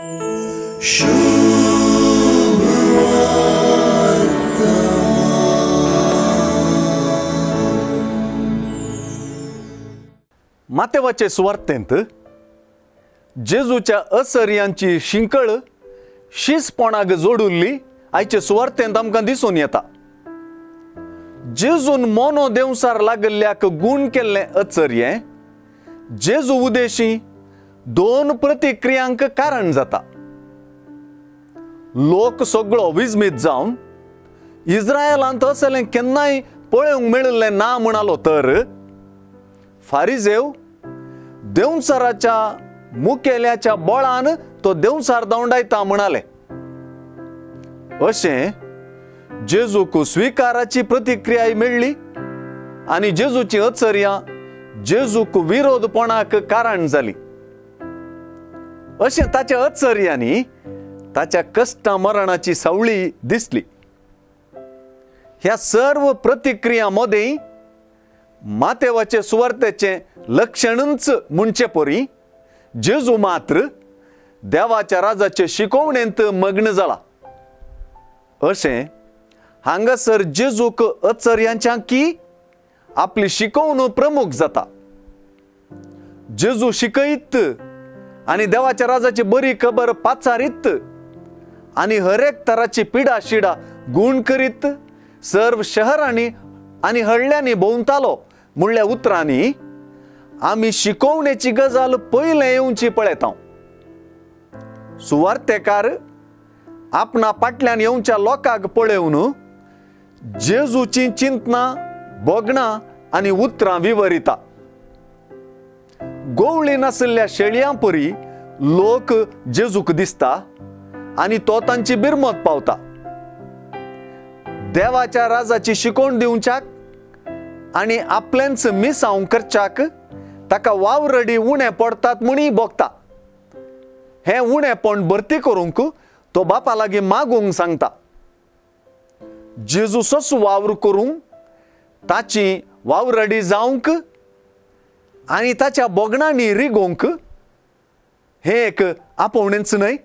मातेवाचे सुवार्थेंत जेजूच्या असर्यांची शिंकळ शिसपणाक जोडुल्ली आयचे सुवार्थेंत आमकां दिसून येता. जेजून मोनो देंवसार लागिल्ल्याक गूण केल्लें अचर्यें जेजू उदेशी दोन प्रतिक्रियांक कारण जाता. लोक सगळो विजमीत जावन इस्रायलांत असलें केन्नाय पळोवंक मेळिल्लें ना म्हणालो तर फारिजेव देंवचाराच्या मुखेल्याच्या बळान तो देंवचार धांवडायता म्हणाले. अशें जेजूक स्विकाराची प्रतिक्रियाय मेळ्ळी आनी जेजूची अचर्यां जेजूक विरोधपणाक कारण जाली. अशें ताच्या अचर्यांनी ताच्या कश्टा मरणाची सावळी दिसली. ह्या सर्व प्रतिक्रियां मदें मातेवाचे सुवार्तेचें लक्षणूच म्हणचे परी जेजू मात्र देवाच्या राजाचे शिकोवणेंत मग्न जाला. अशें हांगासर जेजूक अचर्यांच्या की आपली शिकोवण प्रमुख जाता. जेजू शिकयत आनी देवाच्या राजाची बरी खबर पाचारीत आनी हरेक तराची पिडा शिडा गूण करीत सर्व शहरांनी आनी हळ्ळ्यांनी भोंवतालो म्हणल्या उतरांनी आमी शिकोवणेची गजाल पयलें येवची पळयता. सुवार्तेकार आपणा फाटल्यान येवच्या लोकांक पळोवन जेजूची चिंतना भोगणां आनी उतरां विवरिता. गोवळी नाशिल्ल्या शेळयां परी लोक जेजूक दिसता आनी तो तांची बिरमत पावता. देवाच्या राजाची शिकोवण दिवच्याक आनी आपलेंच मिसांव करच्याक ताका वावरडी उणें पडटात म्हणी भोगता. हें उणेपण भरती करूंक तो बापा लागीं मागूंक सांगता. जेजूचोच वावर करूंक ताची वावरडी जावंक आनी ताच्या भोगणांनी रिगोवंक हें एक आपोवणेंच न्हय.